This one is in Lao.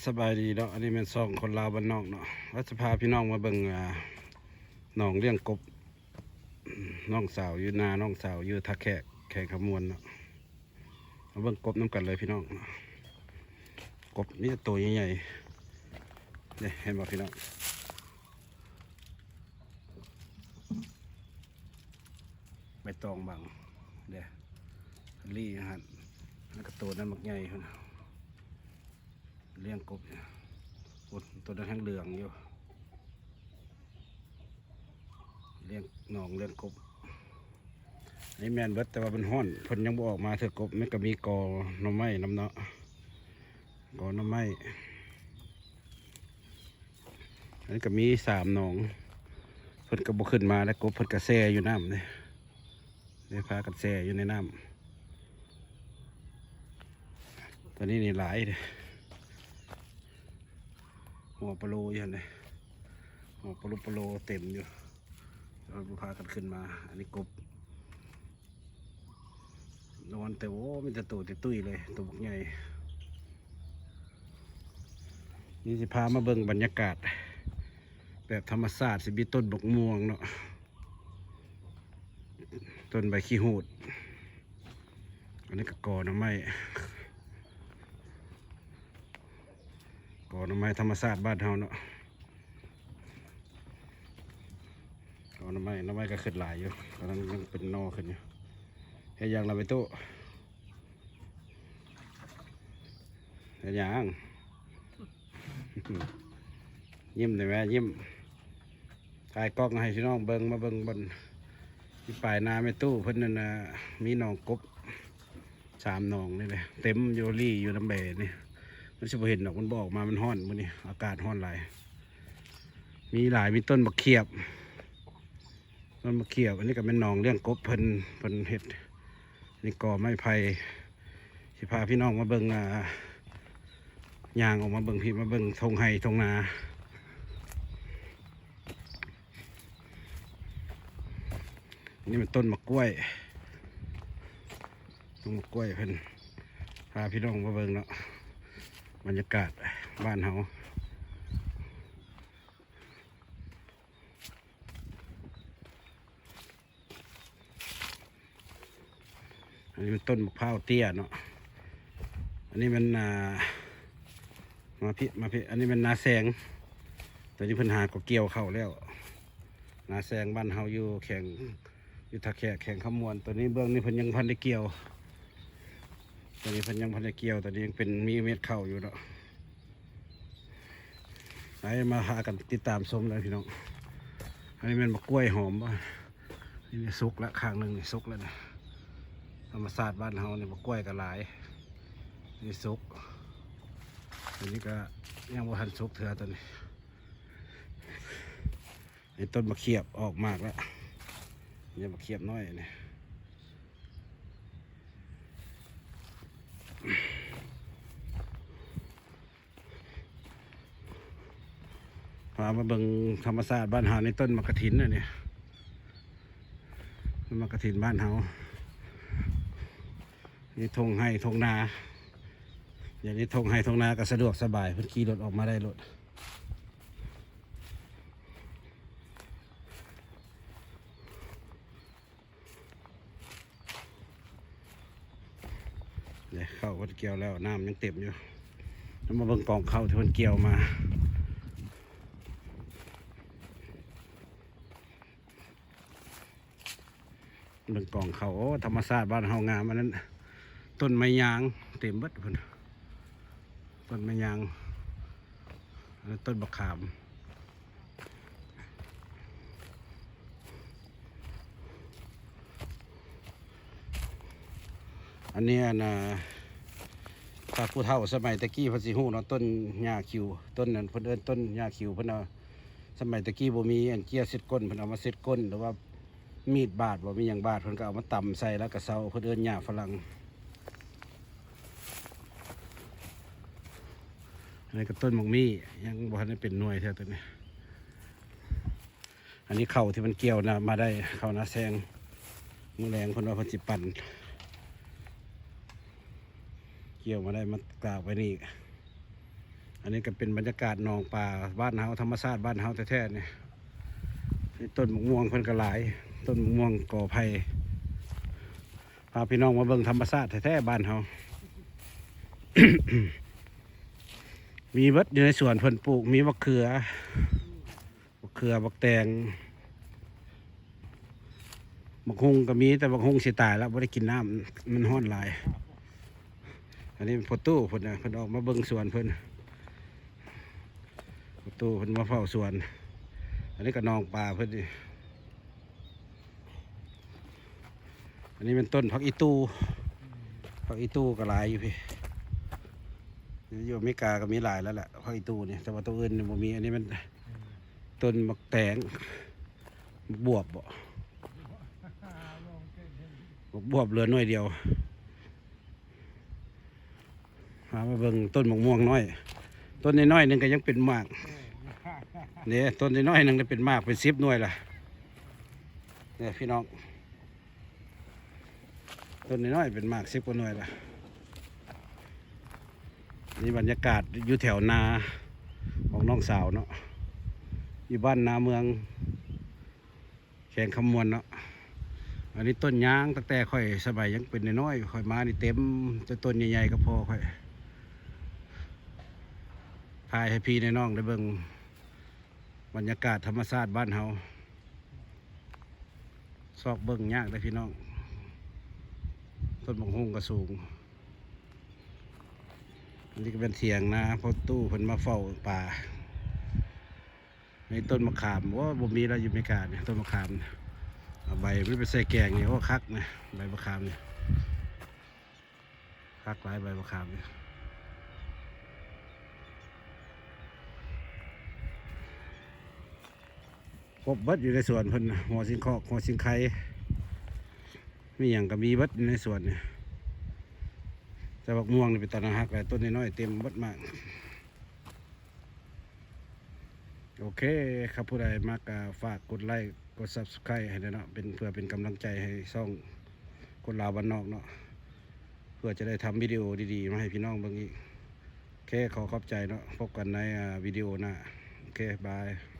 ສະບາຍດີເນາະ ອັນນີ້ແມ່ນຊ່ອງຄົນລາວບ້ານນອກເນາະ ວ່າຈະພາພີ່ນ້ອງມາເບິ່ງ ອ່າ ໜອງລ້ຽງກົບ ນ້ອງສາວຢູ່ນາ ນ້ອງສາວຢູ່ທ່າແຂກ ແຂວງຄຳມ່ວນເນາະ ມາເບິ່ງກົບນຳກັນເລີຍພີ່ນ້ອງ ກົບມີແຕ່ໂຕໃຫຍ່ໆ ເດ້ ເຫັນບໍ່ພີ່ນ້ອງ? ໃບຕອງບັງເດ້ ລີ້ຫັ້ນ ແລ້ວກໍໂຕນັ້ນບັກໃຫຍ່ພຸ້ນ ລ້ຽງກົບ ໂອ້ ໂຕນັ້ນແຮງເຫຼືອງຢູ່ ລ້ຽງໜອງລ້ຽງກົບ ອັນນີ້ແມ່ນເບິດ ແຕ່ວ່າມັນຮ້ອນ ເພິ່ນຍັງບໍ່ອອກມາເທື່ອກົບ ມັນກໍມີກໍໜໍ່ໄມ້ນຳເນາະ ກໍໜໍ່ໄມ້ ອັນນີ້ກໍມີສາມໜອງ ເພິ່ນກໍບໍ່ຂຶ້ນມາແລ້ວ ກົບເພິ່ນກໍແຊ່ຢູ່ນ້ຳເດ້ ໄດ້ພາກັນແຊ່ຢູ່ໃນນ້ຳ ຕອນນີ້ນີ້ຫຼາຍເດ້ ຫົວປະໂລຢູ່ຫັ້ນເດ້ ຫົວປະໂລປະໂລເຕັມຢູ່ ແຕ່ວ່າບໍ່ພາກັນຂຶ້ນມາ ອັນນີ້ກົບ ນອນແຕ່ ໂອ້ ມີແຕ່ໂຕຕຸ້ຍໆເລີຍ ໂຕບັກໃຫຍ່ ນີ້ຊິພາມາເບິ່ງບັນຍາກາດແບບທຳມະຊາດ ຊິມີຕົ້ນບັກມ່ວງເນາະ ຕົ້ນໃບຂີ້ຫູດ ອັນນີ້ກໍກໍໜໍ່ໄມ້ ກໍໜໍ່ໄມ້ທຳມະຊາດບ້ານເຮົາເນາະ ກໍໜໍ່ໄມ້ ໜໍ່ໄມ້ກໍຂຶ້ນຫຼາຍຢູ່ ກຳລັງຍັງເປັນໜໍ່ຂຶ້ນຢູ່ ເຮັດຫຍັງລະແມ່ຕູ້? ເຮັດຫຍັງ? ຍິ້ມໄດ້ແມ່ ຍິ້ມ ຖ່າຍກ້ອງໃຫ້ພີ່ນ້ອງເບິ່ງ ມາເບິ່ງບ່ອນທີ່ປາຍນາແມ່ຕູ້ເພິ່ນນັ້ນນະ ມີໜອງກົບສາມໜອງນີ້ແຫຼະ ເຕັມຢູ່ ລີ້ຢູ່ນຳແບນີ້ ມັນຊິບໍ່ເຫັນດອກ ມັນບໍ່ອອກມາ ມັນຮ້ອນ ມື້ນີ້ອາກາດຮ້ອນຫຼາຍ ມີຫຼາຍ ມີຕົ້ນບັກຂຽບ ຕົ້ນບັກຂຽບ ອັນນີ້ກໍແມ່ນໜອງລ້ຽງກົບເພິ່ນ ເພິ່ນເຮັດ ນີ້ກໍໄມ້ໄຜ່ ຊິພາພີ່ນ້ອງມາເບິ່ງ ອ່າ ຍ່າງອອກມາເບິ່ງພີ້ ມາເບິ່ງທົ່ງໄຮ່ທົ່ງນາ ນີ້ແມ່ນຕົ້ນໝາກກ້ວຍ ຕົ້ນໝາກກ້ວຍເພິ່ນ ພາພີ່ນ້ອງມາເບິ່ງເນາະ ບັນຍາກາດບ້ານເຮົາ. ອັນນີ້ມັນຕົ້ນໝາກພ້າວເຕ້ຍເນາະ ອັນນີ້ມັນ ອ່າ ມາພີ້ ມາພີ້ ອັນນີ້ມັນນາແຊງ ຕອນນີ້ເພິ່ນຫາກໍກ່ຽວເຂົ້າແລ້ວ ນາແຊງບ້ານເຮົາຢູ່ແຂວງ ຢູ່ທ່າແຂກ ແຂວງຄຳມ່ວນ ຕອນນີ້ເບື້ອງນີ້ເພິ່ນຍັງບໍ່ທັນໄດ້ກ່ຽວ ຕອນນີ້ເພິ່ນຍັງບໍ່ທັນໄດ້ກ່ຽວ ຕອນນີ້ຍັງເປັນ ມີເມັດເຂົ້າຢູ່ເນາະ ໃຫ້ມາພາກັນຕິດຕາມຊົມເດີພີ່ນ້ອງ ອັນນີ້ແມ່ນໝາກກ້ວຍຫອມບໍ່? ນີ້ສຸກລະ ຂ້າງໜຶ່ງນີ້ສຸກລະນະ ທຳມະຊາດບ້ານເຮົານີ້ໝາກກ້ວຍກໍຫຼາຍ ນີ້ສຸກ ອັນນີ້ກໍຍັງບໍ່ທັນສຸກເທື່ອ ຕອນນີ້ ນີ້ຕົ້ນໝາກຂຽບອອກໝາກແລ້ວ ນີ້ໝາກຂຽບນ້ອຍນີ້ ພາມາເບິ່ງທຳມະຊາດບ້ານເຮົາ ນີ້ຕົ້ນໝາກກະຖິນອັນນີ້ ຕົ້ນໝາກກະຖິນບ້ານເຮົາ ນີ້ທົ່ງໄຮ່ທົ່ງນາ ດຽວນີ້ທົ່ງໄຮ່ທົ່ງນາກໍສະດວກສະບາຍ ເພິ່ນຂີ່ລົດອອກມາໄດ້ໂລດ. ເດ້ ເຂົ້າເພິ່ນກ່ຽວແລ້ວ ນ້ຳຍັງເຕັມຢູ່ ເຮົາມາເບິ່ງກອງເຂົ້າທີ່ເພິ່ນກ່ຽວມາ ເບິ່ງກອງເຂົ້າ ໂອ້ ທຳມະຊາດບ້ານເຮົາງາມ ອັນນັ້ນຕົ້ນໄມ້ຍາງເຕັມເບິດພຸ້ນ ຕົ້ນໄມ້ຍາງ ອັນນັ້ນຕົ້ນບັກຂາມ ອັນນີ້ ອັນ ອ່າ ຖ້າຜູ້ເຖົ້າສະໄໝແຕ່ກີ້ເພິ່ນຊິຮູ້ເນາະ ຕົ້ນຫຍ້າຂິວ ຕົ້ນນັ້ນເພິ່ນເອີ້ນຕົ້ນຫຍ້າຂິວ ເພິ່ນເອົາ ສະໄໝແຕ່ກີ້ບໍ່ມີອັນເຈ້ຍເຊັດກົ້ນ ເພິ່ນເອົາມາເຊັດກົ້ນ ຫຼືວ່າ ມີດບາດບໍ່ ມີຫຍັງບາດ ເພິ່ນກໍເອົາມາຕຳໃສ່ ແລ້ວກໍເຊົາ ເພິ່ນເອີ້ນຫຍ້າຝຣັ່ງ. ອັນນີ້ກໍຕົ້ນໝາກມີ້ ຍັງບໍ່ທັນໄດ້ເປັນໜ່ວຍເທື່ອຕົວນີ້. ອັນນີ້ເຂົ້າທີ່ມັນກ່ຽວນະ ມາໄດ້ເຂົ້ານາແຊງ ມື້ແລງເພິ່ນວ່າເພິ່ນຊິປັ່ນ ກ່ຽວມາໄດ້ ມາຕາກໄວ້ນີ້. ອັນນີ້ກໍເປັນບັນຍາກາດໜອງປາບ້ານເຮົາ ທຳມະຊາດບ້ານເຮົາແທ້ໆນີ້. ຕົ້ນໝາກມ່ວງເພິ່ນກໍຫຼາຍ ຕົ້ນໝາກມ່ວງກໍໄຜ່. ພາພີ່ນ້ອງມາເບິ່ງທຳມະຊາດແທ້ໆບ້ານເຮົາ. ມີເບິດຢູ່ໃນສວນເພິ່ນປູກ ມີບັກເຂືອ ບັກເຂືອ ບັກແຕງ ບັກຫຸ່ງກໍມີ ແຕ່ບັກຫຸ່ງຊິຕາຍແລ້ວ ບໍ່ໄດ້ກິນນ້ຳ ມັນຮ້ອນຫຼາຍ. ອັນນີ້ພໍ່ຕູ້ເພິ່ນນະ ເພິ່ນອອກມາເບິ່ງສວນເພິ່ນ ພໍ່ຕູ້ເພິ່ນມາເຝົ້າສວນ. ອັນນີ້ກໍໜອງປາເພິ່ນນີ້. ອັນນີ້ແມ່ນຕົ້ນຜັກອີ່ຕູ່ ຜັກອີ່ຕູ່ກໍຫຼາຍຢູ່ພີ້. ຢູ່ອາເມລິກາກໍມີຫຼາຍແລ້ວແຫຼະ ຜັກອີ່ຕູ່ນີ້ ແຕ່ວ່າໂຕອື່ນນີ້ບໍ່ມີ. ອັນນີ້ແມ່ນ ອືມ ຕົ້ນໝາກແຕງ ໝາກບວບບໍ ໝາກບວບເຫຼືອໜ່ວຍດຽວ. ພາມາເບິ່ງຕົ້ນໝາກມ່ວງນ້ອຍ ຕົ້ນນ້ອຍໆໜຶ່ງກໍຍັງເປັນໝາກເດ້ ຕົ້ນນ້ອຍໆໜຶ່ງໄດ້ເປັນໝາກເປັນສິບໜ່ວຍລະເດ້ພີ່ນ້ອງ. ຕົ້ນນ້ອຍໆເປັນໝາກສິບກວ່າໜ່ວຍລະ. ນີ້ບັນຍາກາດຢູ່ແຖວນາຂອງນ້ອງສາວເນາະ ຢູ່ບ້ານນາເມືອງ ແຂວງຄຳມ່ວນເນາະ. ອັນນີ້ຕົ້ນຍາງ ຕັ້ງແຕ່ຂ້ອຍສະໄໝຍັງເປັນນ້ອຍໆ ຂ້ອຍມານີ້ເຕັມ ແຕ່ຕົ້ນໃຫຍ່ໆກໍພໍຂ້ອຍຖ່າຍໃຫ້ພີ່ໃຫ້ນ້ອງໄດ້ເບິ່ງ ບັນຍາກາດທຳມະຊາດບ້ານເຮົາ ຊອກເບິ່ງຍາກເດ້ພີ່ນ້ອງ. ຕົ້ນບັກຫຸ່ງກໍສູງ. ອັນນີ້ກໍເປັນຖຽງນາພໍ່ຕູ້ເພິ່ນມາເຝົ້າປາ. ໃນຕົ້ນມະຂາມ ໂອ້ ບໍ່ມີແລ້ວຢູ່ອາເມລິການີ້ ຕົ້ນມະຂາມ ເອົາໃບມັນໄປໃສ່ແກງນີ້ ໂອ້ ຄັກນະ ໃບມະຂາມນີ້ ຄັກຫຼາຍໃບມະຂາມນີ້. ຄົບເບິດຢູ່ໃນສວນເພິ່ນນະ ຫົວສິງຄອກ ຫົວສິງໄຄ ມີຫຍັງກໍມີເບິດຢູ່ໃນສວນນີ້. ແຕ່ບັກມ່ວງນີ້ເປັນຕາໜ້າຮັກຫຼາຍ ຕົ້ນນ້ອຍໆເຕັມເບິດໝາກ. ໂອເຄ ຄັນຜູ້ໃດມັກກໍຝາກກົດໄລ້ ກົດ Subscribe ໃຫ້ແດ່ເນາະ ເປັນ ເພື່ອເປັນກຳລັງໃຈໃຫ້ຊ່ອງຄົນລາວບ້ານນອກເນາະ ເພື່ອຈະໄດ້ທຳວິດີໂອດີໆມາໃຫ້ພີ່ນ້ອງເບິ່ງອີກ. ໂອເຄ ຂໍຂອບໃຈເນາະ ພົບກັນໃນ ອາ ວິດີໂອໜ້າ. ໂອເຄ ບາຍ.